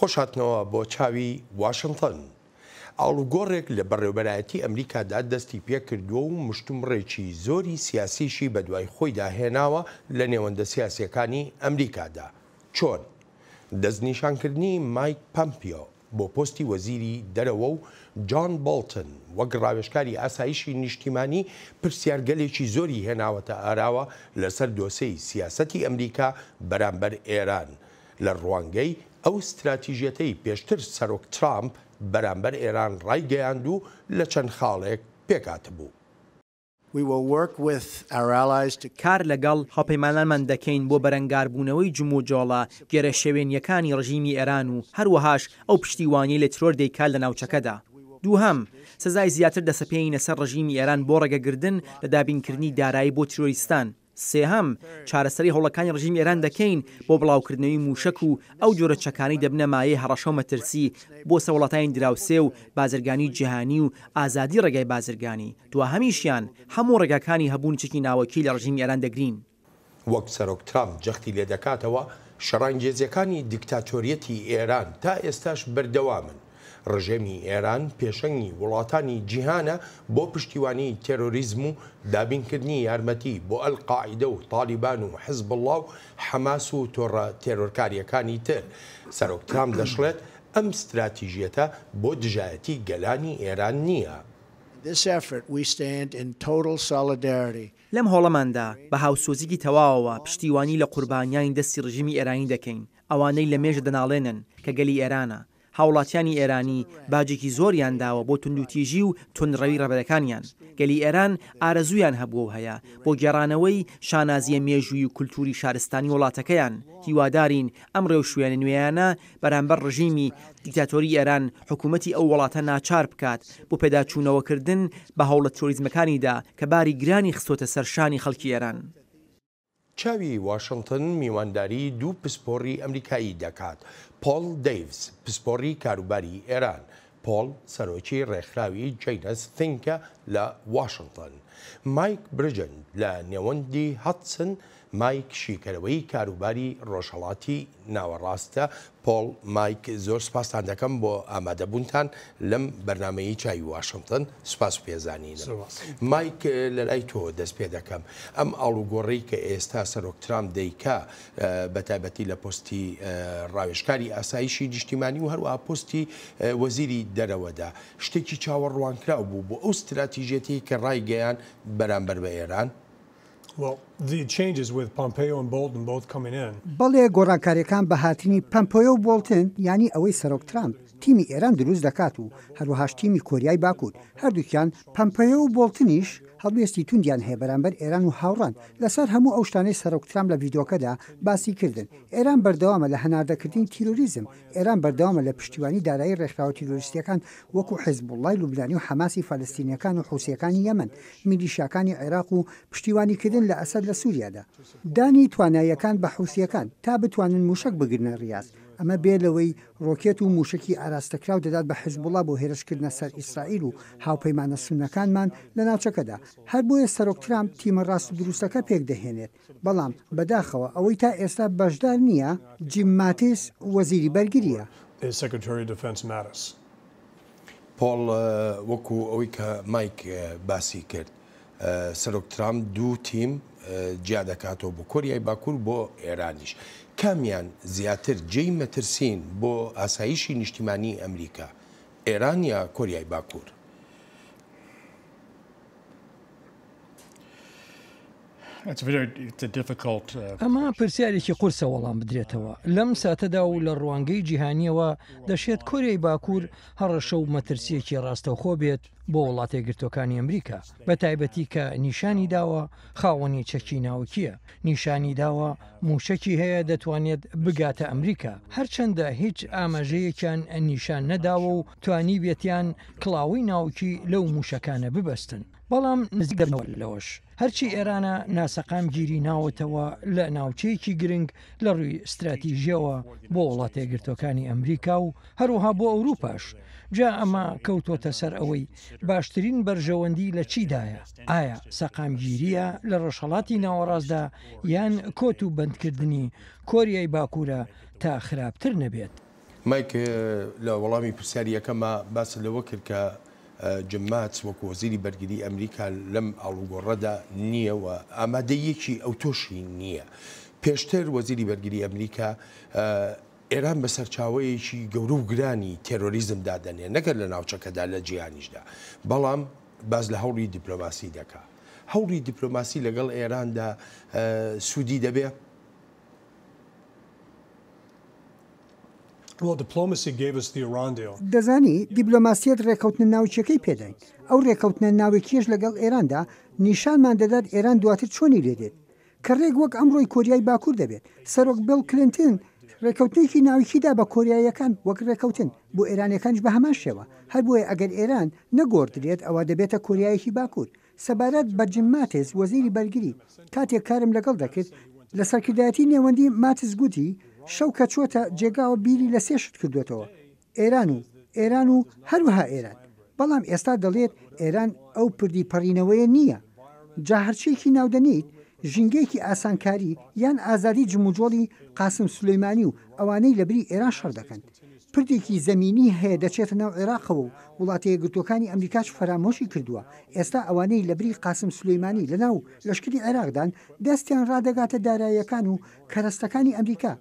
خۆشهاتنەوە بۆ چاوی واشنتن. ئاڵوگۆڕێک لە بەڕێوبەرایەتی ئەمریکادا دەستی پێکردووە و مشتومڕێکی زۆری سیاسیشی بەدوای خۆیدا هێناوە لە نێوەندە سیاسییەکانی ئەمریکادا. چۆن؟ دەستنیشانکردنی مایک پەمپیۆ بۆ پۆستی وەزیری دەرەوە و جۆن بۆڵتن وەک ڕاوێژکاری ئاسایشی نیشتیمانی پرسیارگەلێکی زۆری هێناوەتە ئاراوە لەسەر دۆسێی سیاسەتی ئەمریکا بەرامبەر ئێران لە ڕوانگەی ئەو ستراتیژیەتەی پێشتر سەرۆک ترامپ بەرامبەر ئێران ڕایگەیاند و لە چەند خاڵێک پێکهاتبوو. کار لەگەڵ هاوپەیمانانمان دەکەین بۆ بەرەنگاربوونەوەی جموجۆڵە گێرەشێوێنییەکانی ڕژیمی ئێران و هەروەهاش ئەو پشتیوانیەی لە ترۆر دەیکات لە ناوچەکەدا. دووهەم، سزای زیاتر دەسەپێنینە سەر ڕژیمی ئێران بۆ ڕێگەگردن لە دابینکردنی دارایی بۆ تیرۆریستان. سێهەم، چارەسەری هەوڵەکانی ڕژیمی ئێران دەکەین بۆ بڵاوکردنەوەی مووشەک و ئەو جۆرە چەکانەی دەبنە مایەی هەڕەشە و مەترسی بۆ سەر وڵاتانی دراوسێ و بازرگانی جیهانی و ئازادی ڕێگای بازرگانی. دواهەمیشیان، هەموو ڕێگاکانی هەبوونی چەکی ناوەکی لە ڕژیمی ئێران دەگرین. وەک سەرۆک ترامپ جەختی لێدەکاتەوە، شەڕانگێزیەکانی دیکتاتۆریەتی ئێران تا ئێستاش بەردەوامن، ڕژێمی ئێران پێشەنگی وڵاتانی جیهانە بۆ پشتیوانی تێرۆریزم و دابینکردنی یارمەتی بۆ ئەلقاعیدە و تالیبان و حزبوڵڵا و حەماس و تۆڕە تێرۆرکارییەکانی تر. سەرۆک ترامپ دەشڵێت، ئەم ستراتیژیەتە بۆ دژایەتی گەلانی ئێران نییە. لەم هۆڵەماندا بە هاوسۆزیکی تەواوەوە پشتیوانی لە قوربانیانی دەستی ڕژیمی ئێرانی دەکەین، ئەوانەی لە مێژە دەناڵێنن کە گەلی ئێرانە. هاوڵاتیانی ئێرانی باجێکی زۆریان داوە بۆ توندوتیژی و توندڕەوی ڕێبەرەکانیان. گەلی ئێران ئارەزوویان هەبووە و هەیە بۆ گێڕانەوەی شانازییە مێژوویی و کولتووری شارستانی وڵاتەکەیان. هیوادارین ئەم ڕێوشوێنە نوێیانە بەرامبەر ڕژیمی دیکتاتۆری ئێران حکوومەتی ئەو وڵاتە ناچار بکات بۆ پێداچوونەوەکردن بە هەوڵە تیرۆریزمەکانیدا کە باری گرانی خستۆتە سەر شانی خەڵکی ئێران. چاوی واشنتن میوانداری دوو پسپۆڕی ئەمریکایی دەکات، پۆڵ دەیڤس، پسپۆڕی کاروباری ئێران، پۆڵ سەرۆکی ڕێکخراوی جەینەس ثینکە لە واشنتن، مایک بریجن لە نێوەندی هەدسن مایک شیکەرەوەی کاروباری ڕۆژهەڵاتی ناوەڕاستە. پۆڵ، مایک زۆر سوپاستان دەکەم بۆ ئامادەبوونتان لەم بەرنامەیەی چاوی واشنتن، سوپاس و پێزانینم. مایک لەلای تۆ دەست پێ دەکەم، ئەم ئاڵوگۆڕەی کە ئێستا سەرۆک ترامپ دەیکا بە تایبەتی لە پۆستی ڕاوێژکاری ئاسایشی نیشتیمانی و هەروەها پۆستی وەزیری دەرەوەدا شتێکی چاوەڕوانکراو بوو بۆ ئەو ستراتیژیەتەی کە ڕایگەیاند بەرامبەر بە ئێران؟ بەڵێ گۆڕانکاریەکان بە هاتنی پەمپۆیۆ و بۆڵتن یانی ئەوەی سەرۆک ترامپ تیمی ئێران دروست دەکات و هەروەهاش تیمی کۆریای باکور هەردووکیان پەمپەیۆ و بۆڵتنیش هەڵوێستی توندیان هەیە بەرامبەر ئێران و هاوڕان لەسەر هەموو ئەو شتانەی سەرۆک ترامپ لە ڤیدۆکەدا باسی کردن ئێران بەردەوامە لە هەناردەکردنی تیرۆریزم ئێران بەردەوامە لە پشتیوانی دارایی ڕێکخراوە تیرۆریستیەکان وەکو حیزبوڵڵای لوبنانی و حەماسی فەلەستینیەکان و حوسیەکانی یەمەن، میلیشیاکانی عێراق و پشتیوانیکردن لە ئەسەد لە سوریادا. دانی تواناییەکان بە حوسیەکان تا بتوانن موشەک بگرنە ڕیاز، ئەمە بێ لەوەی ڕۆکێت و موشەکی ئاراستەکراو دەدات بە حیزبوڵڵا بۆ هێرشکردنە سەر ئیسرائیل و هاوپەیمانە سوننەکانمان لە ناوچەکەدا. هەر بۆیە سەرۆک ترامپ تیمە ڕاست و دروستەکە پێکدەهێنێت. بەڵام بەداخەوە ئەوەی تا ئێستا بەشدار نییە جیم ماتیس وەزیری بەرگرییە. پۆڵ، وەکو ئەوەی کە مایک باسی کرد، سەرۆک ترامپ دوو تیم جیا دەکاتەوە بۆ کۆریای باکوور بۆ ئێرانیش. کامیان زیاتر جێی مەترسین بۆ ئاسایشی نیشتیمانیی ئەمریکا، ئێران یا کۆریای باکوور؟ ئەمە پرسیارێکی قورسە وەڵام بدرێتەوە. لەم ساتەدا و لە ڕوانگەی جیهانییەوە دەشێت کۆریای باکوور هەڕەشە و مەترسییەکی ڕاستەوخۆ بێت بۆ وڵاتە یەکگرتووەکانی ئەمریکا، بە تایبەتی کە نیشانی داوە خاوەنی چەکی ناوکییە، نیشانی داوە مووشەکی هەیە دەتوانێت بگاتە ئەمریکا، هەرچەندە هیچ ئاماژەیەکیان نیشان نەداوە و توانیبێتیان کڵاوەی ناوکی لەو مووشەکانە ببەستن. بەڵام نزیک دەبنەوە لەوەش. هەرچی ئێرانە ناسەقامگیری ناوەتەوە لە ناوچەیەکی گرنگ لە ڕووی ستراتیژیەوە بۆ وڵاتە یەکگرتووەکانی ئەمریکا و هەروەها بۆ ئەوروپاش. جا ئەمە کەوتۆتە سەر ئەوەی باشترین بەرژەوەندی لە چیدایە، ئایا سەقامگیرییە لە ڕۆژهەڵاتی ناوەڕاستدا یان کۆت و بەندکردنی کۆریای باکوورە تا خراپتر نەبێت. مایک، لە وەڵامی پرسیاری یەکەما باست لەوە کرد کە جم ماتس وەکو وەزیری بەرگری ئەمریکا لەم ئاڵوگۆڕەدا نییە و ئامادەییەکی ئەوتۆشی نییە. پێشتر وەزیری بەرگری ئەمریکا ئێران بە سەرچاوەیەکی گەورە و گرانی تێرۆریزم دادەنێ نەک هەر لە ناوچەکەدا لە جیهانیشدا، بەڵام باس لە هەوڵی دیپلۆماسی دەکا. هەوڵی دیپلۆماسی لەگەڵ ئێراندا سوودی دەبێ؟ دەزانی، دیبلۆماسیەت رێکەوتنە ناوکیەکەی پێداین، ئەو رێکەوتنە ناوکیەش لەگەڵ ئێراندا نیشانمان دەدات ئێران دواتر چۆنی لێدێت، کە رێک وەک ئەمڕۆی کۆریای باکور دەبێت. سەرۆک بڵ کلنتن رێکەوتنێکی ناوکی دا بە کۆریاییەکان وەک رێکەوتن، بۆ ئێرانیەکانیش بەهەمان شێوە. هەربۆیە ئەگەر ئێران نەگۆڕدرێت ئەوا دەبێتە کۆریایەکی باکور. سەبارەت بە جیم ماتیس، وەزیری بەرگری، کاتێک کارم لەگەڵ دەکرد لە سەرکردایەتی نێوەندی، ماتیس گوتی، شەو کە چۆتە جێگاوە بیری لە سێ شت کردووەتەوە، ئێران و ئێران و هەروەها ئێران. بەڵام ئێستا دەڵێت ئێران ئەو پردی پەڕینەوەیە نییە. جا هەرچییەکی ناودەنێیت، ژینگەیەکی ئاسانکاری یان ئازادی جموجۆڵی قاسم سولەیمانی و ئەوانەی لەبری ئێران شەڕ دەکەن. پردێکی زەمینی هەیە دەچێتە ناو عێراقەوە و وڵاتە یەکگرتووەکانی ئەمریکاش فەرامۆشی کردووە، ئێستا ئەوانەی لەبری قاسم سولەیمانی لەناو لەشکری عێراقدان دەستیان ڕادەگاتە داراییەکان و کەرەستەکانی ئەمریکا،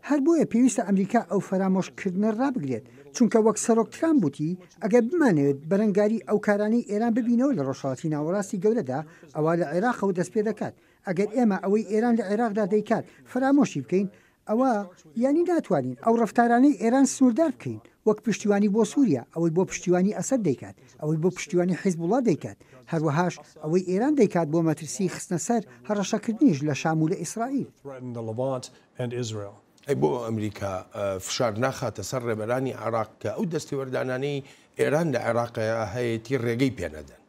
هەر بۆیە پێویستە ئەمریکا ئەو فەرامۆش کردنە ڕابگرێت، چونکە وەک سەرۆک ترامپ وتی ئەگەر بمانەوێت بەرەنگاری ئەو کارانەی ئێران ببینەوە لە ڕۆژهەڵاتی ناوەڕاستی گەورەدا ئەوا لە عێراقەوە دەستپێدەکات، ئەگەر ئێمە ئەوەی ئێران لە عێراقدا دەیکات فەرامۆشی بکەین ئەوە یانی ناتوانین ئەو ڕەفتارانەی ئێران سنووردار بکەین، وەک پشتیوانی بۆ سووریا، ئەوەی بۆ پشتیوانی ئەسەد دەیکات، ئەوەی بۆ پشتیوانی حیزبوڵا دەیکات، هەروەهاش ئەوەی ئێران دەیکات بۆ مەترسی خستنە سەر هەڕەشەکردنیش لە شام و لە ئیسرائیل. ئەی بۆ ئەمریکا فشار ناخاتە سەر ڕێبەرانی عێراق کە ئەو دەستێوەردانانەی ئێران لە عێراق هەیەتی ڕێگەی پێنەدەن؟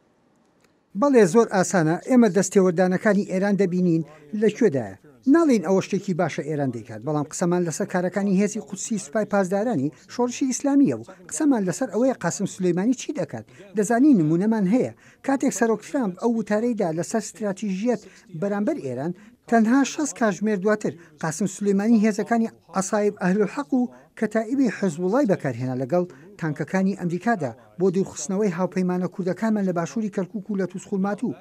بەڵێ زۆر ئاسانە، ئێمە دەستێوەردانەکانی ئێران دەبینین لە کوێدایە. ناڵێین ئەوە شتێکی باشە ئێران دەیکات، بەڵام قسەمان لەسەر کارەکانی هێزی قودسی سوپای پاسدارانی شۆڕشی ئیسلامییە و قسەمان لەسەر ئەوەیە قاسم سولەیمانی چی دەکات. دەزانی نموونەمان هەیە. کاتێک سەرۆک ترامپ ئەو وتارەی دا لەسەر ستراتیژییەت بەرامبەر ئێران، تەنها 60 کاژمێر دواتر قاسم سولەیمانی هێزەکانی عەسایب ئەهلولحەق و کەتائیبی حزبوڵای بەکارهێنا لەگەڵ تانکەکانی ئەمریکادا بۆ دوورخستنەوەی هاوپەیمانە کوردەکانمان لە باشووری کەرکووک و لە توزخورماتوو.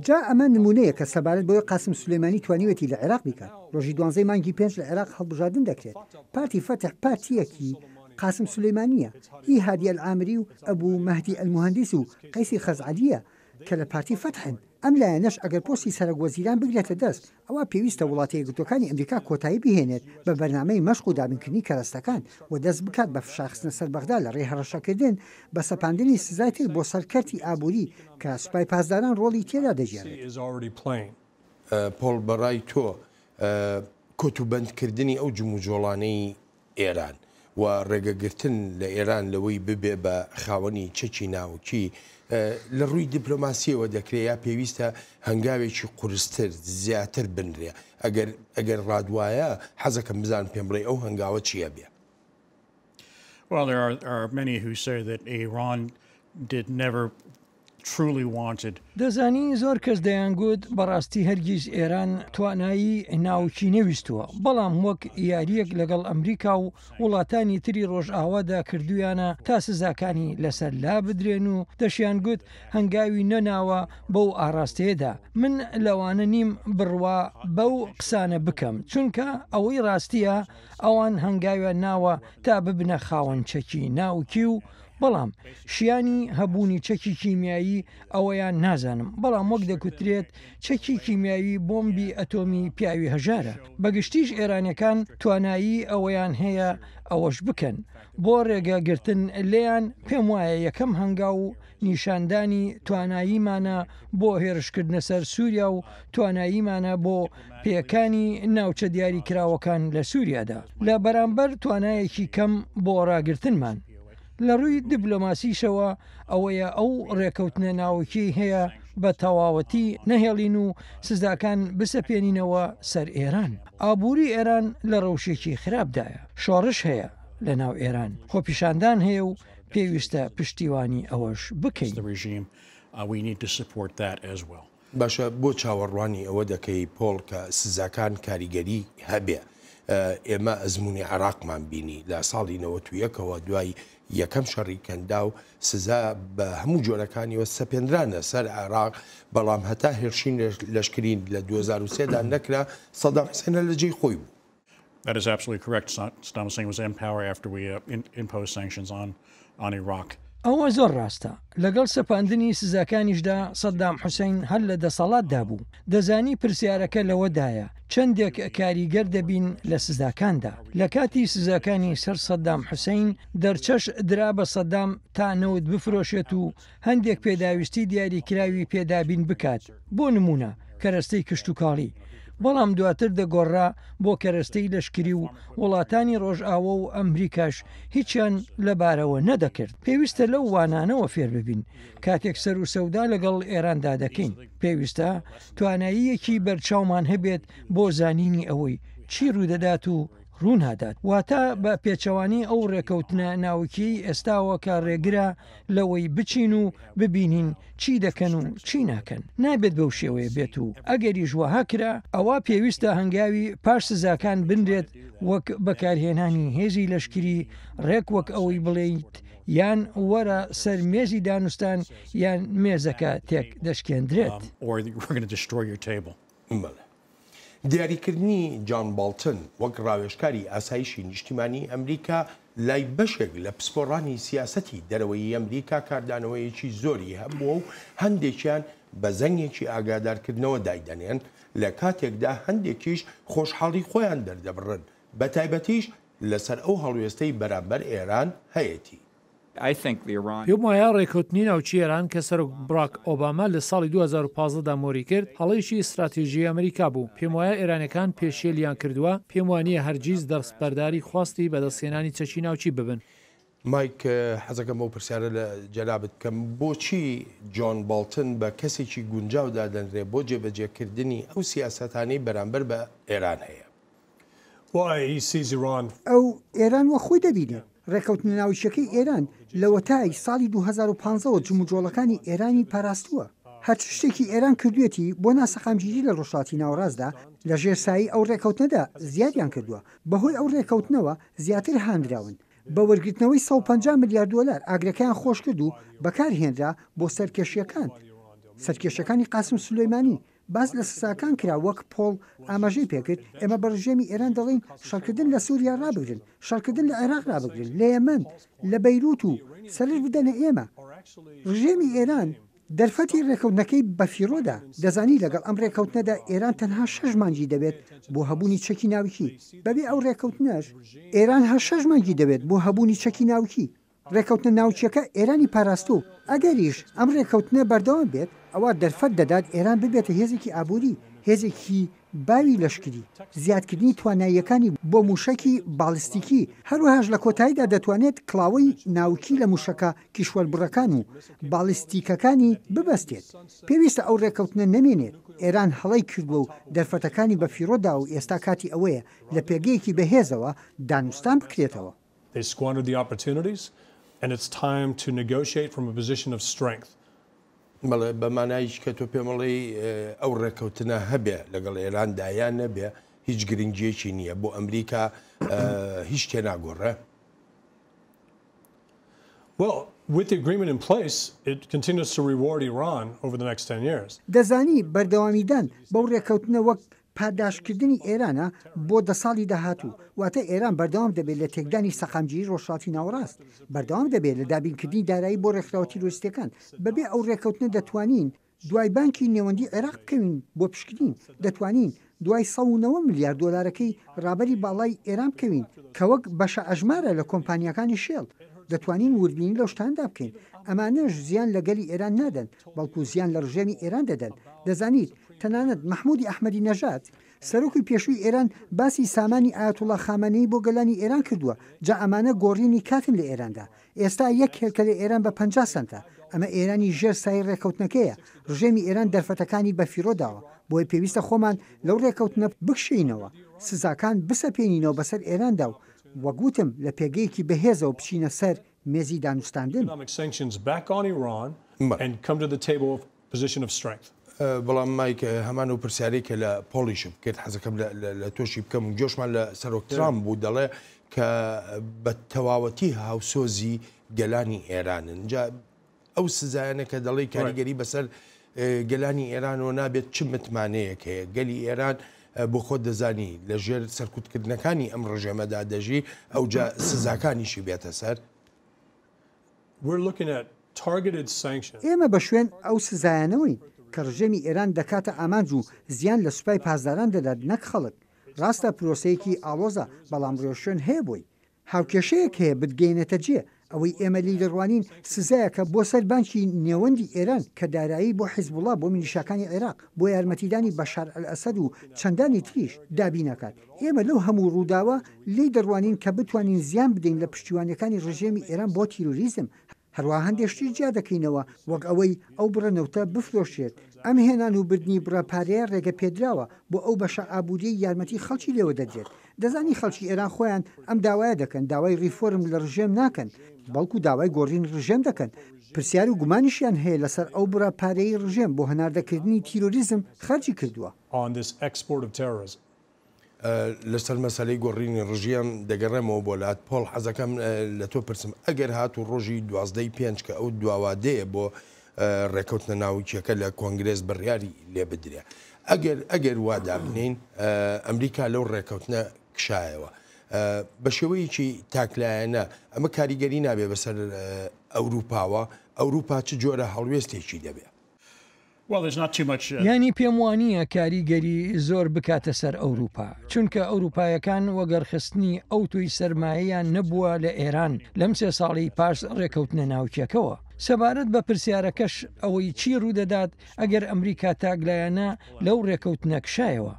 جا ئەمە نموونەیەکە سەبارەت بەوەی قاسم سولەیمانی توانیوێتی لە عێراق بیکات. ڕۆژی دوانزەی مانگی پێنج لە عێراق هەڵبژاردن دەکرێت. پارتی فەتح پارتییەکی قاسم سولەیمانییە، هی هادی ئەلعامری و ئەبوو مەهدی ئەلموهەندیس و قەیسی خەزعەلییە کە لە پارتی فەتحن. ئەم لایەنەش ئەگەر پۆستی سەرەک وەزیران بگرێتە دەست، ئەوا پێویستە وڵاتە یەکگرتووەکانی ئەمریکا کۆتایی بهێنێت بە بەرنامەی مەشق و دابینکردنی کەرەستەکان و دەست بکات بە فشارخستنە سەر بەغدا لە ڕێی هەڕەشەکردن بە سەپاندنی سزای تر بۆ سەر کەرتی ئابووری کە سوپای پاسداران ڕۆڵی تێدا دەگێڕێت. پۆڵ بەڕای تۆ کۆتوبەندکردنی ئەو جموجۆڵانەی ئێران و ڕێگەگرتن لە ئێران لەوەی ببێ بە خاوەنی چەکی ناوکی لە ڕووی دیپلۆماسیەوە دەکرێ یا پێویستە هەنگاوێکی قورستر زیاتر بنرێ ئەگەر ئەگەر ڕادوایە حەزەکەم بزانم پێم بڵێ ئەو هەنگاوە چییە بێ؟ Well, there are, are many who say that Iran did never truly wanted. دەزانی زۆر کەس دەیانگوت بەڕاستی هەرگیز ئێران توانایی ناوکی نەویستووە، بەڵام وەک یارییەک لەگەڵ ئەمریکا و وڵاتانی تری ڕۆژئاوادا کردوویانە تا سزاکانی لەسەر لابدرێن و دەشیانگوت هەنگاوی نەناوە بەو ئاڕاستەیەدا. من لەوانە نیم بڕوا بەو قسانە بکەم، چونکە ئەوەی ڕاستییە ئەوان هەنگاویان ناوە تا ببنە خاوەن چەکی ناوکی و بەڵام شیانی هەبوونی چەکی کیمیایی ئەوەیان نازانم، بەڵام وەک دەگوترێت چەکی کیمیاوی بۆمبی ئەتۆمی پیاوی هەژارە، بەگشتیش ئێرانیەکان توانایی ئەوەیان هەیە ئەوەش بکەن، بۆ رێگە گرتن لێیان پێم وایە یەکەم هەنگاو نیشاندانی تواناییمانە بۆ هێرشکردنە سەر سووریا و تواناییمانە بۆ پێکانی ناوچە دیاریکراوەکان لە سووریادا لە بەرامبەر توانایەکی کەم بۆ ڕاگرتنمان. لە ڕووی دیبلۆماسیشەوە ئەوەیە ئەو ڕێکەوتنە ناوکیەی هەیە بە تەواوەتی نەهێڵین و سزاکان بسەپێنینەوە سەر ئێران. ئابووری ئێران لە ڕەوشێکی خراپدایە، شۆڕش هەیە لە ناو ئێران، خۆپیشاندان هەیە و پێویستە پشتیوانی ئەوەش بکەین. باشە بۆ چاوەڕوانی ئەوە دەکەی پۆڵ کە سزاکان کاریگەری هەبێ؟ ئێمە ئەزموونی عێراقمان بینی لە ساڵی 91ەوە دوای یەکەم شەڕی کەنداو سزا بە هەموو جۆرەکانیەوە سەپێنرانە سەر عێراق، بەڵام هەتا هێرشی لەشکری لە 2003 دا نەکرا سەدام حسێن هەر لە جێی خۆی بوو. That is absolutely correct. Saddam Hussein was in power after we imposed sanctions on on Iraq. ئەوە زۆر ڕاستە. لەگەڵ سەپاندنی سزاکانیشدا سەدام حوسەین هەر لە دەسەڵاتدا بوو. دەزانی پرسیارەکە لەوەدایە چەندێک کاریگەر دەبین لە سزاکاندا. لە کاتی سزاکانی سەر سەدام حوسەین دەرچەش درا بە سەدام تا نەوت بفرۆشێت و هەندێک پێداویستی دیاریکراوی پێ دابین بکات بۆ نموونە کەرەستەی کشتوکاڵی، بەڵام دواتر دەگۆڕرا بۆ کەرەستەی لەشکری و وڵاتانی ڕۆژئاوا و ئەمریکاش هیچیان لەبارەوە نەدەکرد. پێویستە لەو وانانەوە فێر ببین کاتێک سەروسەودا لەگەڵ ئێراندا دەکەین. پێویستە تواناییەکی بەرچاومان هەبێت بۆ زانینی ئەوەی چی ڕوودەدات و ڕوونادات، واتە بە پێچەوانەی ئەو ڕێکەوتنە ناوکیەی ئێستاوە کە ڕێگرە لەوەی بچین و ببینین چی دەکەن و چی ناکەن. نابێت بەو شێوەیە بێت و ئەگەریش وەها کرا، ئەوا پێویستە هەنگاوی پاش سزاکان بنرێت وەک بەکارهێنانی هێزی لەشکری ڕێک وەک ئەوەی بڵێیت یان وەرە سەر مێزی دانوستان یان مێزەکە تێک دەشکێندرێت. بەڵێ. دیاریکردنی جان باڵتن وەک ڕاوێژکاری ئاسایشی نیشتیمانیی ئەمریکا لای بەشێک لە پسپۆڕانی سیاسەتی دەرەوەیی ئەمریکا کاردانەوەیەکی زۆری هەبووە و هەندێکیان بە زەنگێکی ئاگادارکردنەوە دایدەنێن لە کاتێکدا هەندێکیش خۆشحاڵی خۆیان دەردەبڕن بەتایبەتیش لەسەر ئەو هەڵوێستەی بەرامبەر ئێران هەیەتی. پێم وایە ڕێککەوتنی ناوکی ئێران کە سەرۆک بڕاک ئۆباما لە ساڵی 2015 دا مۆری کرد، هەڵەیەکی ستراتیژیی ئەمریکا بوو. پێم وایە ئێرانیەکان پێشێلیان کردووە، پێم وانییە هەرگیز دەستبەرداری خواستی بەدەستهێنانی چەکی ناوکی ببن. مایک، حەزەکەم ئەو پرسیارە لە جەنابت بکەم، بۆچی جۆن بۆڵتن بە کەسێکی گونجاو دادەنرێ بۆ جێبەجێکردنی ئەو سیاسەتانەی بەرامبەر بە ئێران هەیە؟ ئەو ئێران وەک خۆی دەبینێت. ڕێککەوتنە ناوکییەکەی ئێران لەوەتای ساڵی 2015 وە جموجۆڵەکانی ئێرانی پاراستووە. هەرچ شتێکی ئێران کردوویەتی بۆ ناسەقامگیری لە ڕۆژهەڵاتی ناوەڕاستدا لە ژێر سایەی ئەو ڕێککەوتنەدا زیادیان کردووە. بەهۆی ئەو ڕێککەوتنەوە زیاتر هاندراون بە وەرگرتنەوەی 150 ملیار دۆلار ئاگرەکەیان خۆشکرد و بەکارهێنرا بۆ سەرکێشییەکان سەرکێشیەکانی قاسم سولەیمانی. باس لە سزاکان کرا، وەک پۆڵ ئاماژەی پێکرد، ئێمە بە ڕژێمی ئێران دەڵێین شەڕکردن لە سوریا ڕابگرن، شەڕکردن لە عێراق ڕابگرن، لە یەمەن، لە بەیروت و سەرنج بدەنە ئێمە. ڕژێمی ئێران دەرفەتی ڕێکەوتنەکەی بەفیڕۆ دا، دەزانی لەگەڵ ئەم ڕێکەوتنەدا ئێران تەنها شەش مانگی دەوێت بۆ هەبوونی چەکی ناوکی، بەبێ ئەو ڕێکەوتنەش ئێران هەر شەش مانگی دەوێت بۆ هەبوونی چەکی ناوکی. ڕێکەوتنە ناوکییەکە ئێرانی پاراستوە و ئەگەریش ئەم ڕێکەوتنە بەردەوام بێت ئەوا دەرفەت دەدات ئێران ببێتە هێزێکی ئابووری، هێزێکی باوی لەشکری، زیادکردنی تواناییەکانی بۆ مووشەکی باڵیستیکی، هەروەهاش لە کۆتاییدا دەتوانێت کڵاوەی ناوکی لە مووشەکە کیشوەربڕەکان و باڵیستیکەکانی ببەستێت. پێویستە ئەو ڕێکەوتنە نەمێنێت، ئێران هەڵەی کردوە و دەرفەتەکانی بەفیڕۆ داوە و ئێستا کاتی ئەوەیە لە پێگەیەکی بەهێزەوە دانوستان بکرێتەوە. They squandered the opportunities and it's time to negotiate from a position of strength. بەڵێ بە مانایش کە تۆ پێم ئەڵێی ئەو ڕێککەوتنە هەبێ لەگەڵ ئێراندا یان نەبێ هیچ گرنگیەکی نییە بۆ ئەمریکا هیچ شتێ ناگۆڕێ. Well, with the agreement in place, it continues to reward Iran over the next 10 years. دەزانی بەردەوامیدان بەو ڕێککەوتنە وەک پاداشتکردنی ئێرانە بۆ دە ساڵی داهاتوو، واتە ئێران بەردەوام دەبێت لە تێکدانی سەقامگیری ڕۆژهەڵاتی ناوەڕاست، بەردەوام دەبێت لە دابینکردنی دارایی بۆ ڕێکخراوە تیرۆریستییەکان، بەبێ ئەو ڕێککەوتنە دەتوانین دوای بانکی نێوەندی عێراق بکەوین بۆ پشکنین، دەتوانین دوای 190 ملیار دۆلارەکەی ڕابەری باڵای ئێران بکەوین کە وەک بەشە ئەژمارە لە کۆمپانیاکانی شێڵ، دەتوانین وردبینی لەو شتانەدا بکەین، ئەمانەش زیان لە گەلی ئێران نادەن، بەڵکو زیان لە ڕژێمی ئێران دەدەن، دەزانیت تەنانەت مەحمودی ئەحمەدی نەژاد، سەرۆکی پێشووی ئێران باسی سامانی ئایەتوڵا خامەنەیی بۆ گەلانی ئێران کردووە، جا ئەمانە گۆڕینی کاتن لە ئێراندا. ئێستا یەک هێلکە لە ئێران بە 50 سەنتە. ئەمە ئێرانی ژێر سایەی ڕێککەوتنەکەیە. ڕژێمی ئێران دەرفەتەکانی بەفیڕۆ داوە. بۆیە پێویستە خۆمان لەو ڕێککەوتنە بکشێینەوە، سزاکان بسەپێنینەوە بەسەر ئێراندا و وەک وتم لە پێگەیەکی بەهێزەوە بچینە سەر مێزی دانوستاندن. بەڵام مایک هەمان ئەو پرسیارەی کە لە پۆڵیشم کرد حەزەکەم لە تۆشی بکەم و گوێشمان لە سەرۆک ترامپ بوو دەڵێ کە بە تەواوەتی هاوسۆزی گەلانی ئێرانن جا ئەو سزایانە کە دەڵێی کاریگەری بەسەر گەلانی ئێرانەوە نابێت چ متمانەیەک هەیە گەلی ئێران بۆ خۆت دەزانی لە ژێر سەرکوتکردنەکانی ئەم ڕژێمەدا دەژی ئەوجا سزاکانیشی بێتە سەر. ئێمە بە شوێن ئەو سزایانەوەین کە ڕژێمی ئێران دەکاتە ئامانج و زیان لە سوپای پاسداران دەدات نەک خەڵک. ڕاستە پرۆسەیەکی ئاڵۆزە بەڵام ڕێوشوێن هەیە بۆی. هاوکێشەیەک هەیە بتگەیەنێتە جێ، ئەوەی ئێمە لێی دەڕوانین سزایەکە بۆ سەر بانکی نێوەندی ئێران کە دارایی بۆ حیزبوڵا بۆ میلیشاکانی عێراق بۆ یارمەتیدانی بەشار ئەلئەسەد و چەندانی تریش دابین ئەکات. ئێمە لەو هەموو ڕووداوە لێی دەڕوانین کە بتوانین زیان بدەین لە پشتیوانیەکانی ڕژێمی ئێران بۆ تیرۆریزم، هەروەها هەندێ شتیش جیا دەکەینەوە وەک ئەوەی ئەو بڕە نەوتە بفرۆشرێت، ئەم هێنان و بردنی بڕە پارەیە ڕێگە پێدراوە بۆ ئەو بەشە ئابووریەی یارمەتی خەڵکی لێوە دەدرێت، دەزانی خەڵکی ئێران خۆیان ئەم داوایە دەکەن، داوای ڕیفۆرم لە ڕژێم ناکەن، بەڵکو داوای گۆڕینی ڕژێم دەکەن، پرسیار و گومانیشیان هەیە لەسەر ئەو بڕە پارەیەی ڕژێم بۆ هەناردەکردنی تیرۆریزم خەرجی کردووە. on this export of terrorism. لەسەر مەسەلەی گۆڕینی ڕژێم دەگەڕێمەوە بۆ لات پۆڵ حەزەکەم لە تۆ پرسم ئەگەر هاتوو ڕۆژی 12 ی پێنج کە ئەو دواوادەیە بۆ ڕێکەوتنە ناوکیەکە لە کۆنگرێس بڕیاری لێ بدرێ ئەگەر ئەگەر وا دابنین ئەمریکا لەو ڕێکەوتنە کشایەوە بە شێوەیەکی تاکلایەنە ئەمە کاریگەری نابێ بەسەر ئەوروپاوە ئەوروپا چ جۆرە هەڵوێستێکی دەبێ؟ یانی پێم وانییە کاریگەری زۆر بکاتە سەر ئەوروپا، چونکە ئەوروپایەکان وەگەڕخستنی ئەوتۆی سەرمایەیان نەبووە لە ئێران لەم سێ ساڵەی پاش ڕێکەوتنە ناوکیەکەوە. سەبارەت بە پرسیارەکەش ئەوەی چی ڕوودەدات ئەگەر ئەمریکا تاکلایەنە لەو ڕێکەوتنە کشایەوە،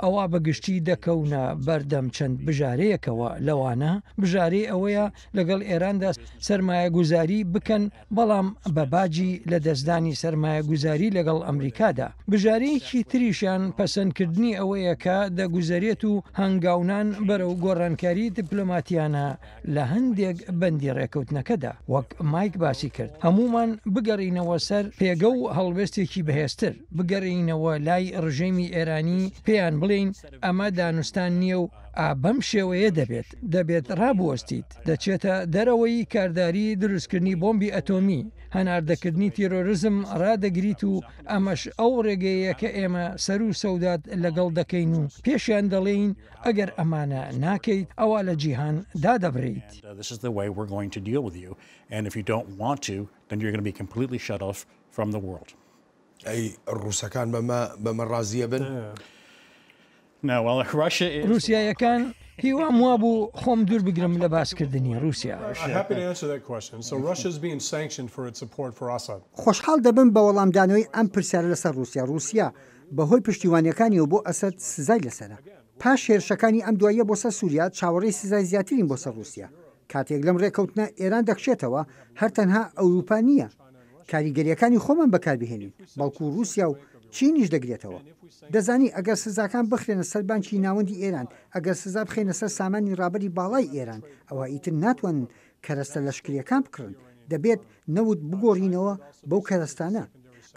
ئەوا بە گشتی دەکەونە بەردەم چەند بژارەیەکەوە لەوانە بژارەی ئەوەیە لەگەڵ ئێراندا سەرمایەگوزاری بکەن بەڵام بە باجی لەدەستدانی سەرمایەگوزاری لەگەڵ ئەمریکادا. بژارەیەکی تریشیان پەسەندکردنی ئەوەیە کە دەگوزەرێت و هەنگاونان بەرەو گۆڕانکاری دیپلۆماتیانە لە هەندێک بەندی ڕێکەوتنەکەدا. وەک مایک باسی کرد، هەموومان بگەڕێینەوە سەر پێگە و هەڵوێستێکی بەهێزتر، بگەرێینەوە لای ڕژێمی ئێرانی پێیان بڵێین ئەمە دانوستان نییە و ئا بەم شێوەیە دەبێت، دەبێت ڕابوەستیت. دەچێتە دەرەوەی کارداری دروستکردنی بۆمبی ئەتۆمی، هەناردەکردنی تیرۆرزم ڕادەگریت و ئەمەش ئەو ڕێگەیەیە کە ئێمە سەرو سەودات لەگەڵ دەکەین و پێشیان دەڵێین ئەگەر ئەمانە ناکەیت ئەوا لە جیهان دادەبرێیت. ئەی ڕووسەکان بەمە بەمە ڕازیە بن؟ ڕووسیایەکان هیوام وابوو خۆم دوور بگرم لە باسکردنی ڕووسیا. خۆشحاڵ دەبم بە وەڵامدانەوەی ئەم پرسیارە لەسەر ڕووسیا. ڕووسیا بەهۆی پشتیوانییەکانیەوە بۆ ئەسەد سزای لەسەرە. پاش هێرشەکانی ئەم دواییە بۆ سەر سووریا، چاوەڕێی سزای زیاترین بۆ سەر ڕووسیا. کاتێک لەم ڕێکەوتنە ئێران دەکشێتەوە، هەر تەنها ئەوروپا نییە کاریگەرییەکانی خۆمان بەکاربهێنین، بەڵکو ڕووسیا و چینیش دەگرێتەوە. دەزانی ئەگەر سزاکان بخرێنە سەر بانکی ناوەندی ئێران، ئەگەر سزا بخەینە سەر سامانی ڕابەری باڵای ئێران، ئەوا ئیتر ناتوانن کەرەستە لەشکرییەکان بکڕن، دەبێت نەوت بگۆڕینەوە بەو کەرەستانە.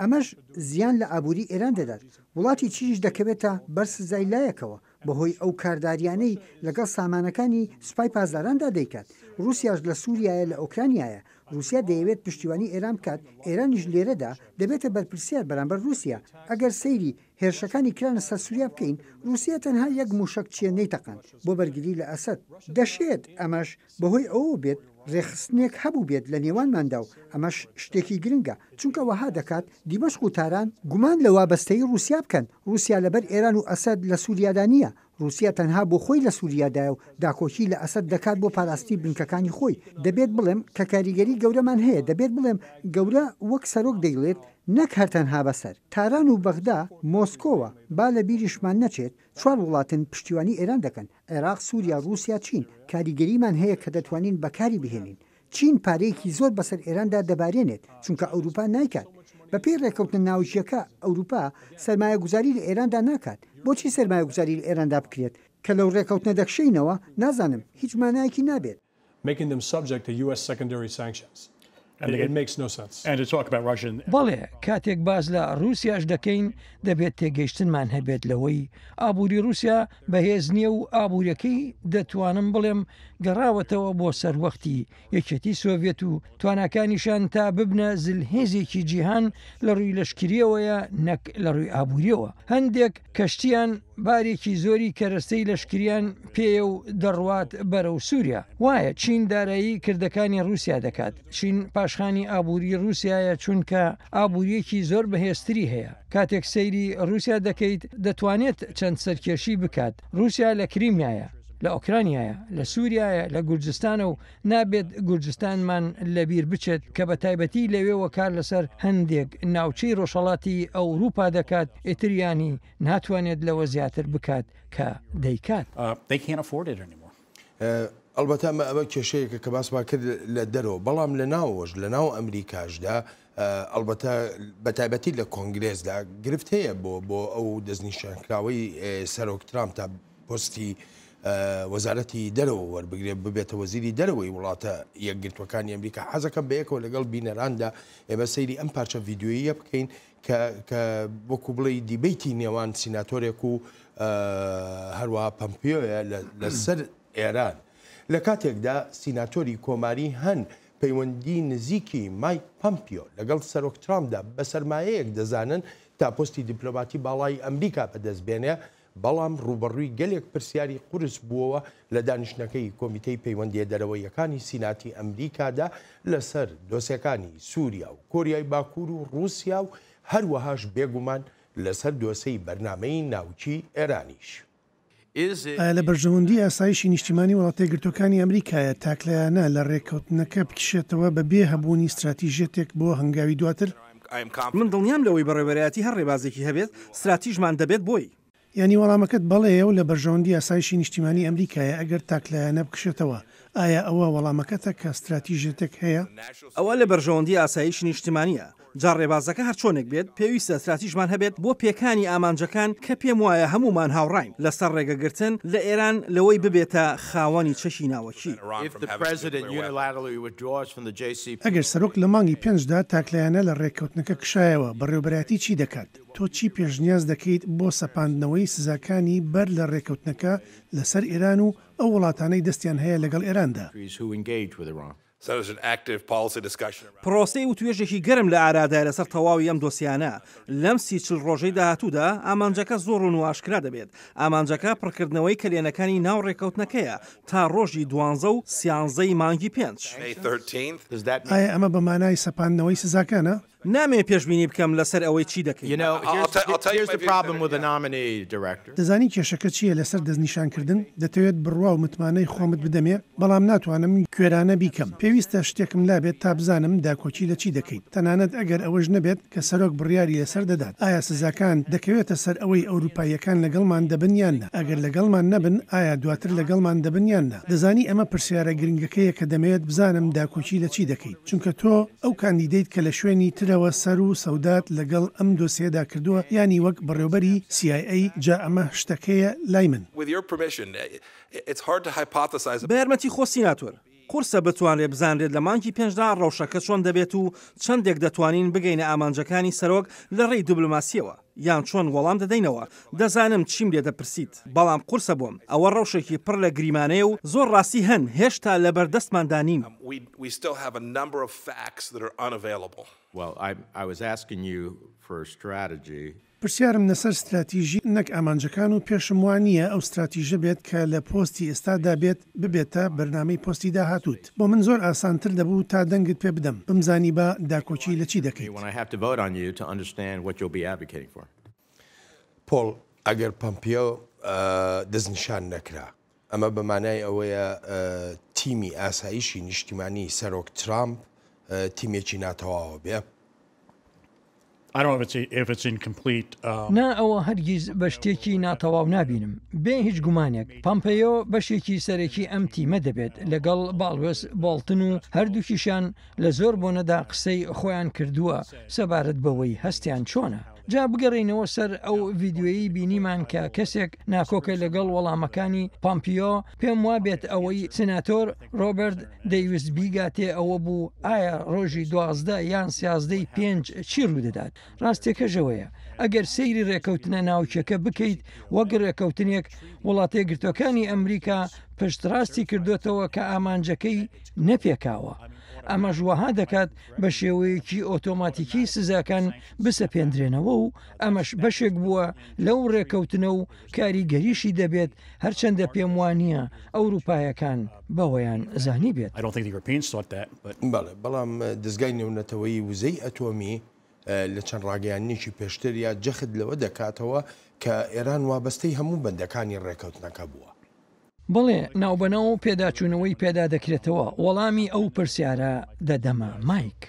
ئەمەش زیان لە ئابووری ئێران دەدات. وڵاتی چینیش دەکەوێتە بەر سزای لایەکەوە. بەهۆی ئەو کارداریانەی لەگەڵ سامانەکانی سوپای پاسداراندا دەیکات، ڕووسیاش لە سووریایە لە ئۆکرانیایە، ڕووسیا دەیەوێت پشتیوانی ئێران بکات، ئێرانیش لێرەدا دەبێتە بەرپرسیار بەرامبەر ڕووسیا، ئەگەر سەیری هێرشەکانی کرانە سەر سووریا بکەین، ڕووسیا تەنها یەک مووشەک چیە نەیتەقاند بۆ بەرگری لە ئەسەد، دەشێت ئەمەش بەهۆی ئەوەوە بێت ڕێکخستنێک هەبووبێت لە نێوانماندا و ئەمەش شتێکی گرنگە، چونکە وەها دەکات دیمەشق و تاران گومان لە وابەستەیی ڕووسیا بکەن، ڕووسیا لەبەر ئێران و ئەسەد لە سووریادا نییە، ڕووسیا تەنها بۆ خۆی لە سووریادایە و داکۆکی لە ئەسەد دەکات بۆ پاراستنی بنکەکانی خۆی، دەبێت بڵێم کە کاریگەری گەورەمان هەیە، دەبێت بڵێم گەورە وەک سەرۆک دەیڵێت نەک هەر تەنها بەسەر تاران و بەغدا، مۆسکۆوە، با لەبیریشمان نەچێت چوار وڵاتن پشتیوانی ئێران دەکەن، عێراق، سووریا، ڕووسیا، چین، کاریگەریمان هەیە کە دەتوانین بەکاری بهێنین. چین پارەیەکی زۆر بەسەر ئێراندا دەبارێنێت، چونکە ئەوروپا نایکات. بەپێی ڕێککەوتنە ناوکییەکە، ئەوروپا سەرمایەگوزاری لە ئێراندا ناکات. بۆچی سەرمایەگوزاری لە ئێراندا بکرێت کە لەو ڕێککەوتنە دەکشێینەوە؟ نازانم، هیچ مانایەکی نابێت. making them subject to US secondary sanctions. بەڵێ، کاتێک باس لە ڕووسیاش دەکەین، دەبێت تێگەیشتنمان هەبێت لەوەی ئابووری ڕووسیا بەهێز نییە و ئابووریەکەی دەتوانم بڵێم گەڕاوەتەوە بۆ سەروەختی یەکێتی سۆڤێت و تواناکانیشیان تا ببنە زلهێزێکی جیهان لە ڕووی لەشکریەوەیە نەک لە ڕووی ئابووریەوە. هەندێک کەشتیان بارێکی زۆری کەرەستەی لەشکریان پێیە و دەڕوات بەرەو سووریا. وایە چین دارایی کردەکانی ڕووسیا دەکات. چین پاشخانی ئابووری ڕووسیایە چونکە ئابووریەکی زۆر بەهێزتری هەیە. کاتێک سەیری ڕووسیا دەکەیت دەتوانێت چەند سەرکێشی بکات. ڕووسیا لە کریمیایە، لە ئۆکرانیایە، لە سووریایە، لە گورجستانە و نابێت گورجستانمان لەبیر بچێت کە بە تایبەتی لەوێوە کار لەسەر هەندێک ناوچەی ڕۆژهەڵاتی ئەوروپا دەکات، ئیتر یانی ناتوانێت لەوە زیاتر بکات کە دەیکات. ئەڵبەتە ئەمە ئەمە کێشەیەکە کە باسمان کرد لە دەرەوە، بەڵام لە ناوەوەش لە ناو ئەمریکاشدا ئەڵبەتە بە تایبەتی لە کۆنگرێسدا گرفت هەیە بۆ بۆ ئەو دەستنیشانکراوەی سەرۆک ترامپ تا پۆستی وەزارەتی دەرەوە وەربگرێت ببێتە وەزیری دەرەوەی وڵاتە یەکگرتووەکانی ئەمریکا. حەزەکەم بەیەکەوە لەگەڵ بینەراندا ئێمە سەیری ئەم پارچە ڤیدیۆییە بکەین کە کە وەکو بڵێی دیبەیتی نێوان سیناتۆرێک و هەروەها پەمپیۆیە لەسەر ئێران. لە کاتێکدا سیناتۆری کۆماری هەن پەیوەندی نزیکی مایک پەمپیۆ لەگەڵ سەرۆک ترامپدا بە سەرمایەیەک دەزانن تا پۆستی دیپلۆماتی باڵای ئەمریکا بەدەست بێنێ، بەڵام ڕووبەڕووی گەلێک پرسیاری قورس بووەوە لە دانیشتنەکەی کۆمیتەی پەیوەندییە دەرەوەییەکانی سیناتی ئەمریکادا لەسەر دۆسێکانی سوریا و کۆریای باکوور و ڕووسیا و هەروەهاش بێگومان لەسەر دۆسێی بەرنامەی ناوکی ئێرانیش. ئایا لە بەرژەوەندی ئاسایشی نیشتیمانی وڵاتەیەکگرتووەکانی ئەمریکایە تاکلایەنە لە رێککەوتنەکە بکشێتەوە بەبێ هەبوونی ستراتیژیەتێک بۆ هەنگاوی دواتر؟ من دڵنیام لەوەی بەڕێوەبەرایەتی هەر رێبازێکی هەبێت، ستراتیژمان دەبێت بۆی. یانی وەڵامەکەت بەڵێیە و لە بەرژەوەندی ئاسایشی نیشتیمانی ئەمریکایە ئەگەر تاکلایەنە بکشێتەوە، ئایا ئەوە وەڵامەکەتە کە ستراتیژیەتێک هەیە؟ ئەوە لە بەرژەوەندی ئاسایشی نیشتمانییە. جا ڕێبازەکە هەرچۆنێک بێت، پێویستە ستراتیژمان هەبێت بۆ پێکانی ئامانجەکان کە پێم وایە هەموومان هاوڕاین لەسەر ڕێگەگرتن لە ئێران لەوەی ببێتە خاوەنی چەکی ناوەکی. ئەگەر سەرۆک لە مانگی پێنجدا تاکلایەنە لە ڕێککەوتنەکە کشایەوە، بەڕێوەبەرایەتی چی دەکات؟ تۆ چی پێشنیاز دەکەیت بۆ سەپاندنەوەی سزاکانی بەر لە ڕێککەوتنەکە لەسەر ئێران و ئەو وڵاتانەی دەستیان هەیە لەگەڵ ئێراندا؟ پرۆسەی وتوێژێکی گەرم لە ئارادایە لەسەر تەواوی ئەم دۆسیانە. لەم سی چل ڕۆژەی داهاتوودا ئامانجەکە زۆر ڕوون و ئاشکرا دەبێت. ئامانجەکە پڕکردنەوەی کەلێنەکانی ناو ڕێککەوتنەکەیە تا ڕۆژی دوانزە و سیانزەی مانگی پێنج. ئایا ئەمە بە مانای سەپاندنەوەی سزاکانە؟ نامەوێ پێشبینی بکەم لەسەر ئەوەی چی دەکەین. دەزانی کێشەکە چییە لەسەر دەستنیشانکردن؟ دەتەوێت بڕوا و متمانەی خۆمت بدەمێ، بەڵام ناتوانم کوێرانە بیکەم. پێویستە شتێکم لابێت تا بزانم داکۆکی لە چی دەکەیت، تەنانەت ئەگەر ئەوەش نەبێت کە سەرۆک بڕیاری لەسەر دەدات. ئایا سزاکان دەکەوێتە سەر ئەوەی ئەوروپاییەکان لەگەڵمان دەبن یان نا؟ ئەگەر لەگەڵمان نەبن، ئایا دواتر لەگەڵمان دەبن یان نا؟ دەزانی ئەمە پرسیارە گرنگەکەیە کە دەمەوێت بزانم داکۆکی لە چی دەکەیت. چونکە تۆ ئەو کاندیدەیت کە لە شوێنی ترەوە سەر و سەودات لەگەڵ ئەم دۆسیەدا کردووە یانی وەک بەڕێوبەری سی ئای ئەی جا ئەمە شتەکەیە لای من. بە یارمەتی خۆ سیناتۆر، قورسە بتوانرێت بزانرێت لە مانگی پێنجدا ڕەوشەکە چۆن دەبێت و چەندێک دەتوانین بگەینە ئامانجەکانی سەرۆک لە ڕێی دبلۆماسییەوە. یان چۆن وەڵام دەدەینەوە؟ دەزانم چیم لێ دەپرسیت، بەڵام قورسە بۆم. ئەوە ڕەوشێکی پڕ لە گریمانەیە و زۆر ڕاستی هەن هێشتا لەبەردەستماندا نین. پرسیارم لەسەر ستراتیژی نەک ئامانجەکان و پێشم وا نییە ئەو ستراتیژە بێت کە لە پۆستی ئێستادا بێت ببێتە بەرنامەی پۆستی داهاتووت. بۆ من زۆر ئاسانتر دەبوو تا دەنگت پێ بدەم بمزانیبا داکۆکی لە چی دەکەیت. پۆڵ، ئەگەر پەمپیۆ دەستنیشان نەکرا، ئەمە بە مانای ئەوەیە تیمی ئاسایشی نیشتیمانی سەرۆک ترامپ تیمێکی ناتەواوە بێ؟ نا ئەوە هەرگیز بە شتێکی ناتەواو نابینم. بێ هیچ گومانێک پەمپەیۆ بەشێکی سەرەکی ئەم تیمە دەبێت لەگەڵ باڵوێز بۆڵتن و هەردووکیشیان لە زۆر بۆنەدا قسەی خۆیان کردووە سەبارەت بەوەی هەستیان چۆنە. جا بگەڕێینەوە سەر ئەو ڤیدیۆیەی بینیمان کە کەسێک ناکۆکە لەگەڵ وەڵامەکانی پامپیۆ، پێم وابێت ئەوەی سیناتۆر ڕۆبەرت دەیویست بیگاتێ ئەوە بوو ئایا ڕۆژی 12 یان سیازدەی پێنج چی ڕوودەدات؟ ڕاستیەکەش ئەوەیە ئەگەر سەیری ڕێکەوتنە ناوکیەکە بکەیت وەک ڕێکەوتنێک وڵاتەیەکگرتوەکانی ئەمریکا پشتڕاستی کردوێتەوە کە ئامانجەکەی نەپێکاوە. ئەمەش وەها دەکات بە شێوەیەکی ئۆتۆماتیکی سزاکان بسەپێندرێنەوە و ئەمەش بەشێک بووە لەو ڕێکەوتنە و کاریگەریشی دەبێت هەرچەندە پێم وانییە ئەوروپایەکان بەوەیان زانیبێت. بەڵێ، بەڵام دەزگای نێونەتەوەیی وزەی ئەتۆمی لە چەند ڕاگەیاندنێکی پێشتریا جەخت لەوە دەکاتەوە کە ئێران وابەستەی هەموو بەندەکانی ڕێکەوتنەکە بووە. بەڵێ، ناوبەناو پێداچوونەوەی پێدا دەکرێتەوە، وەڵامی ئەو پرسیارە دەدەمە مایک.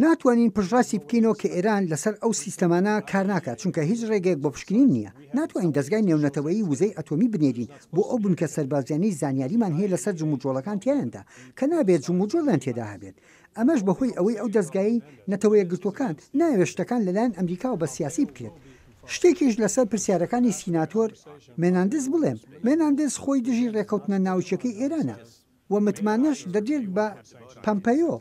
ناتوانین پشتڕاستی بکەینەوە کە ئێران لەسەر ئەو سیستەمانە کار ناکات، چونکە هیچ ڕێگەیەک بۆ پشکنین نییە. ناتوانین دەزگای نێونەتەوەیی وزەی ئەتۆمی بنێرین بۆ ئەو بنکە سەربازیانەی زانیاریمان هەیە لەسەر جموجۆڵەکان تیایاندا، کە نابێت جموجۆڵیان تێدا هەبێت. ئەمەش بەهۆی ئەوەی ئەو دەزگایەی نەتەوەیەکگرتووەکان نایەوێت شتەکان لەلایەن ئەمریکاوە بە سیاسی بکرێت. شتێکیش لەسەر پرسیارەکانی سیناتۆر مێناندز بڵێم، مێناندز خۆی دژی ڕێککەوتنە ناوکیەکەی ئێرانە و متمانەش دەدرێت بە پەمپەیۆ.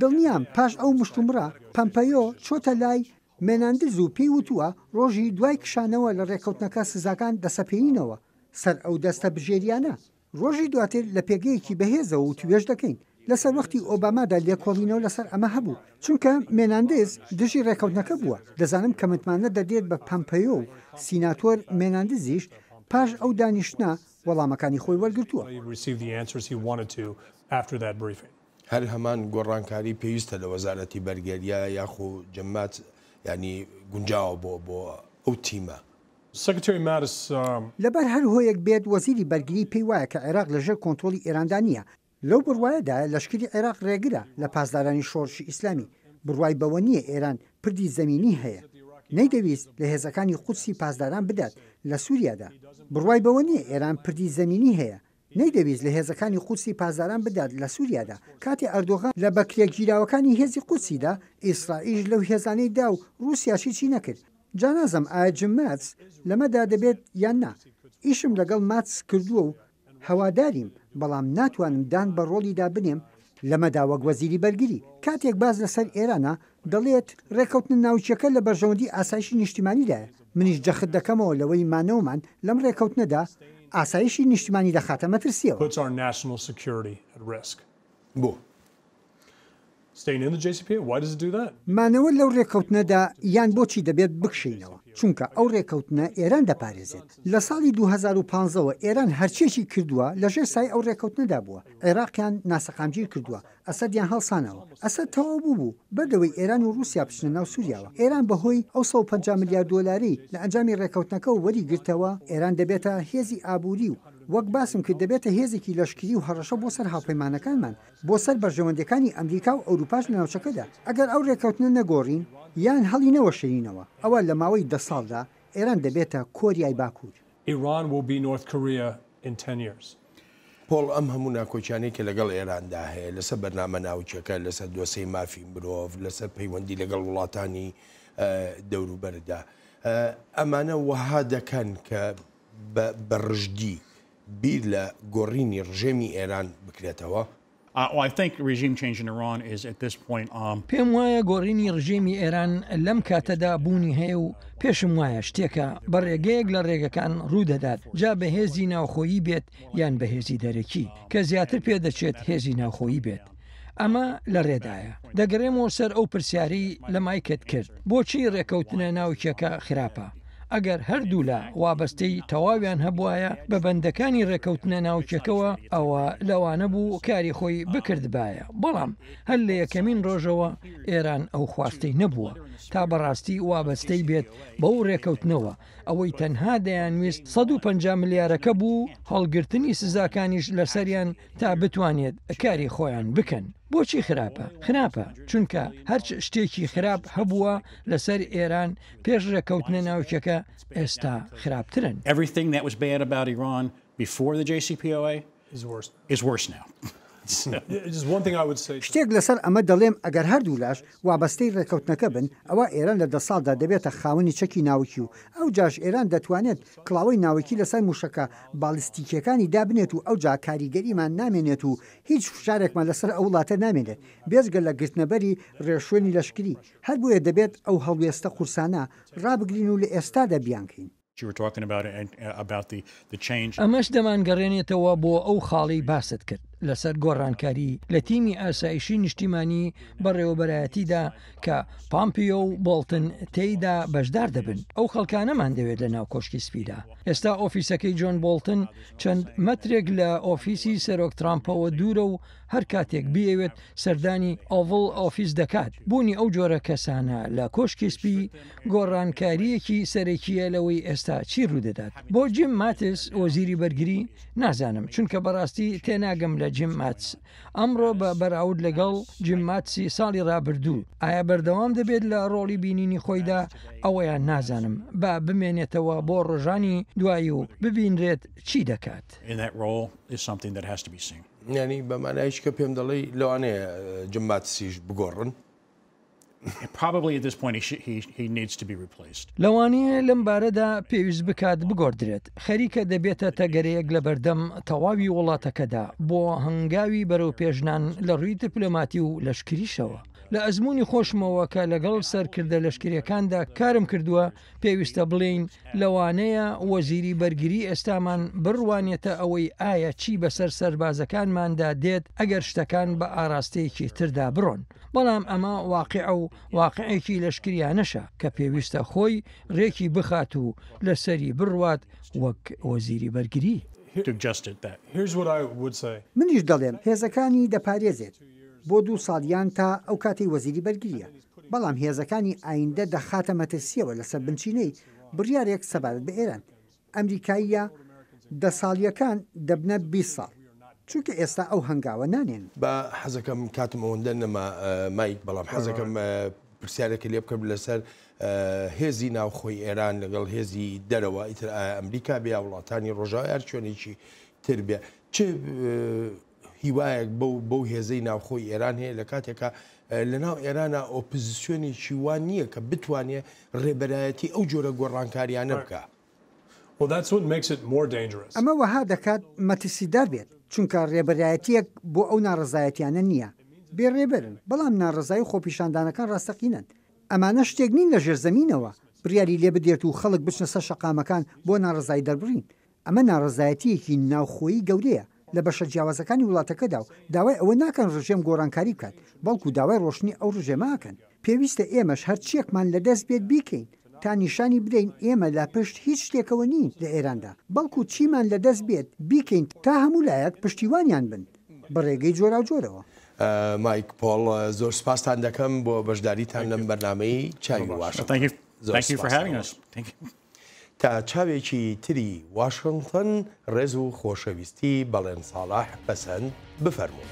دڵنیام پاش ئەو مشتومڕە پەمپەیۆ چۆتە لای مێناندز و پێی وتووە ڕۆژی دوای کشانەوە لە ڕێککەوتنەکە سزاکان دەسەپێنینەوە سەر ئەو دەستە بژێریانە. ڕۆژی دواتر لە پێگەیەکی بەهێزەوە وتووێژ دەکەین. لە سەروەختی ئۆبامادا لێکۆڵینەوە لەسەر ئەمە هەبوو، چونکە مێناندز دژی ڕێککەوتنەکە بووە. دەزانم کە متمانە دەدرێت بە پەمپەیۆ و سیناتۆر مێناندزیش پاش ئەو دانیشتنە وەڵامەکانی خۆی وەرگرتووە. هەر هەمان گۆڕانکاری پێویستە لە وەزارەتی بەرگەریە یاخو جەمات یانی گونجاوە بۆ بۆ ئەو تیمە؟ Secretary Mattis. لەبەر هەر هۆیەک بێت وەزیری بەرگری پێی وایە کە عێراق لە ژێر کۆنترۆڵی ئێراندا نییە، لەو بڕوایەدایە لەشکری عێراق ڕێگرە لە پاسدارانی شۆڕشی ئیسلامی، بڕوای بەوە نییە ئێران پردی زەمینی هەیە، نەیدەویست لە هێزەکانی قودسی پاسداران بدات لە سوریادا، بڕوای بەوە نییە ئێران پردی زەمینی هەیە، نەیدەویست لە هێزەکانی قودسی پاسداران بدات لە سوریادا، کاتێ ئەردۆغان لە بەکرێگیراوەکانی هێزی قودسی دا، ئیسرائیش لەو هێزانەی دا و ڕوسیاش هیچی نەکرد. جا نازم ئایا جم ماتس لەمەدا دەبێت یان نا؟ ئیشم لەگەڵ ماتس کردووە و هەواداریم، بەڵام ناتوانم دان بە ڕۆڵیدا بنێم لەمەدا وەک وەزیری بەرگری. کاتێک باس لەسەر ئێرانە، دەڵێت، ڕێککەوتنە ناوکییەکە لە بەرژەوەندی ئاسایشی نیشتیمانیدایە، منیش جەخت دەکەمەوە لەوەی مانەوەمان لەم ڕێککەوتنەدا ئاسایشی نیشتیمانی دەخاتە مەترسییەوە. بۆ؟ مانەوە لەو رێککەوتنەدا یان بۆچی دەبێت بکشێینەوە؟ چونکە ئەو رێککەوتنە ئێران دەپارێزێت. لە ساڵی 2015 وە ئێران هەرچیەکی کردووە لەژێر سایەی ئەو رێککەوتنەدا بووە. عێراقیان ناسەقامگیر کردووە، ئەسەدیان هەڵسانەوە. ئەسەد تەواو بووبوو بەر لەوەی ئێران و رووسیا بچنە ناو سووریاوە. ئێران بەهۆی ئەو 150 ملیار دۆلارەی لە ئەنجامی رێککەوتنەکەوە وەریگرتەوە، ئێران دەبێتە هێزی ئابووری و وەک باسم کرد دەبێتە هێزێکی لەشکری و هەڕەشە بۆ سەر هاوپەیمانەکانمان. بۆ سەر بەرژەوەندیەکانی ئەمریکا و ئەوروپاش لە ناوچەکەدا. ئەگەر ئەو رێککەوتنە نەگۆڕین یان هەڵی نەوەشێنینەوە، ئەوا لە ماوەی دە ساڵدا ئێران دەبێتە کۆریای باکوور. Iran will be North Korea in ten years. پۆڵ، ئەم هەموو ناکۆکیانەی کە لەگەڵ ئێراندا هەیە، لەسەر بەرنامە ناوکیەکە، لەسەر دۆسێی مافی مرۆڤ، لەسەر پەیوەندی لەگەڵ وڵاتانی دەوروبەردا، ئەمانە وەها دەکەن کە بە ڕژدی بیر لە گۆڕینی ڕژێمی ئێران بکرێتەوە؟ پێم وایە گۆڕینی ڕژێمی ئێران لەم کاتەدا بوونی هەیە و پێشم وایە شتێکە بە ڕێگەیەک لە ڕێگەکان ڕوودەدات، جا بە هێزی ناوخۆیی بێت یان بە هێزی دەرەکی، کە زیاتر پێدەچێت هێزی ناوخۆیی بێت. ئەمە لە ڕێدایە. دەگەڕێمەوە سەر ئەو پرسیارەی لە مایکت کرد، بۆچی ڕێکەوتنە ناوکیەکە خراپە؟ ئەگەر هەردوولا وابەستەی تەواویان هەبوایە بە بەندەکانی ڕێکەوتنە ناوکیەکەوە ئەوە لەوانە بوو کاری خۆی بکردبایە، بەڵام هەر لە یەکەمین ڕۆژەوە ئێران ئەو خواستەی نەبووە تا بەڕاستی وابەستەی بێت بەو ڕێکەوتنەوە، ئەوەی تەنها دەیانویست 150 ملیارەکە بوو، هەڵگرتنی سزاکانیش لەسەریان تا بتوانێت کاری خۆیان بکەن. بۆچی خراپە؟ خراپە چونکە هەرچ شتێکی خراپ هەبووە لەسەر ئێران پێش ڕێکەوتنە ناوکیەکە ئێستا خراپترن. Everything that was bad about Iran before the JCPOA is worse now. شتێک لەسەر ئەمە دەڵێم ئەگەر هەردوولاش وابەستەی ڕێکەوتنەکە بن ئەوا ئێران لە دە ساڵدا دەبێتە خاوەنی چەکی ناوکی و ئەوجاش ئێران دەتوانێت کڵاوەی ناوکی لەسەر موشەکە باڵیستیکیەکانی دابنێت و ئەوجا کاریگەریمان نامێنێت و هیچ فشارێکمان لەسەر ئەو وڵاتە نامێنێت بێجگە لە گرتنەبەری ڕێوشوێنی لەشکری هەربۆیە دەبێت ئەو هەڵوێستە قورسانە ڕابگرین و لە ئێستادا بیانکەین. ئەمەش دەمانگەڕێنێتەوە بۆ ئەو خاڵەی باست کرد لەسەر گۆڕانکاری لە تیمی ئاسایشی نیشتیمانی بەڕێوەبەرایەتیدا کە پامپیۆ و بۆڵتن تێیدا بەشدار دەبن. ئەو خەڵکانەمان دەوێت لە ناو کۆشکی سپیدا. ئێستا ئۆفیسەکەی جۆن بۆڵتن چەند مەترێک لە ئۆفیسی سەرۆک ترامپەوە دوورە و هەر کاتێک بیەوێت سەردانی ئۆڤڵ ئۆفیس دەکات، بوونی ئەو جۆرە کەسانە لە کۆشکی سپی گۆڕانکارییەکی سەرەکییە لەوەی ئێستا چی روودەدات. بۆ جیم ماتس وەزیری بەرگری؟ نازانم، چونکە بەڕاستی تێناگەم لە جیم ماتس ئەمڕۆ بە بەراورد لەگەڵ جیم ماتسی ساڵی رابردوو، ئایا بەردەوام دەبێت لە رۆڵی بینینی خۆیدا؟ ئەوەیان نازانم، با بمێنێتەوە بۆ رۆژانی دوایی و ببینرێت چی دەکات. یانی بە مانایش کە پێم دەڵێی لەوانەیە جم ماتسیش بگۆڕن. لەوانەیە لەم بارەدا پێویست بکات بگۆڕدرێت، خەریکە دەبێتە تەگەرەیەک لەبەردەم تەواوی وڵاتەکەدا بۆ هەنگاوی بەرەوپێشنان لە ڕووی دیپلۆماتی و لەشکریشەوە. لە ئەزموونی خۆشمەوە کە لەگەڵ سەرکردە لەشکرییەکاندا کارم کردووە، پێویستە بڵێین لەوانەیە وەزیری بەرگری ئێستامان بڕوانێتە ئەوەی ئایا چی بەسەر سەربازەکانماندا دێت ئەگەر شتەکان بە ئاراستەیەکی تردا بڕۆن، بەڵام ئەمە واقیعە و واقیعێکی لەشکریانەشە کە پێویستە خۆی رێکی بخات و لەسەری بڕوات وەک وەزیری بەرگری. منیش دەڵێم هێزەکانی دەپارێزێت بۆ دوو ساڵ یان تا ئەو کاتەی وەزیری بەرگرییە. بەڵام هێزەکانی ئایندە دەخاتە مەترسییەوە لەسەر بنچینەی بڕیارێک سەبارەت بە ئێران. ئەمریکاییە دە ساڵییەکان دەبنە 20 ساڵ، چونکە ئێستا ئەو هەنگاوە نانێن. با حەزەکەم کاتم ئەوەندە نەما مایک بەڵام حەزەکەم پرسیارێکت لێ بکەم لەسەر هێزی ناوخۆی ئێران لەگەڵ هێزی دەرەوە ئیتر ئایا ئەمریکا بێ یا وڵاتانی ڕۆژاوا هەر شوێنێکی تر بێ چ هیوایەک بەو بەو هێزەی ناوخۆی ئێران هەیە لە کاتێکا لە ناو ئێرانە ئۆپزسیۆنێکی وا نییە کە بتوانێ ڕێبەرایەتی ئەو جۆرە گۆڕانکاریانە بکا. ئەمە وەها دەکات مەترسیدار بێت، چونکە ڕێبەرایەتییەک بۆ ئەو ناڕەزایەتیانە نییە. بێ ڕێبەرن، بەڵام ناڕەزایی و خۆپیشاندانەکان ڕاستەقینەن. ئەمانە شتێک نین لە ژێرزەمینەوە بڕیاری لێ بدرێت و خەڵک بچنە سەر شەقامەکان بۆ ناڕەزایی دەربڕین. ئەمە ناڕەزایەتییەکی ناوخۆیی گەورەیە لە بەشە جیاوازەکانی وڵاتەکەدا و داوای ئەوە ناکەن ڕژێم گۆڕانکاری بکات، بەڵکو داوای ڕۆشتنی ئەو ڕژێمە ئەکەن. پێویستە ئێمەش هەرچییەکمان لەدەست بێت بیکەین تا نیشانی بدەین ئێمە لە پشت هیچ شتێکەوە نین لە ئێراندا، بەڵکو چیمان لەدەست بێت بیکەین تا هەموو لایەک پشتیوانیان بن بە ڕێگەی جۆراوجۆرەوە. مایک پۆڵ، زۆر سوپاستان دەکەم بۆ بەشداریتان لەم بەرنامەی چاوی واشنتن. زۆر سوپاستان. تا چاوێکی تری واشنتن ڕێز و خۆشەویستی بەڵێن ساڵح پەسەند بفەرموون.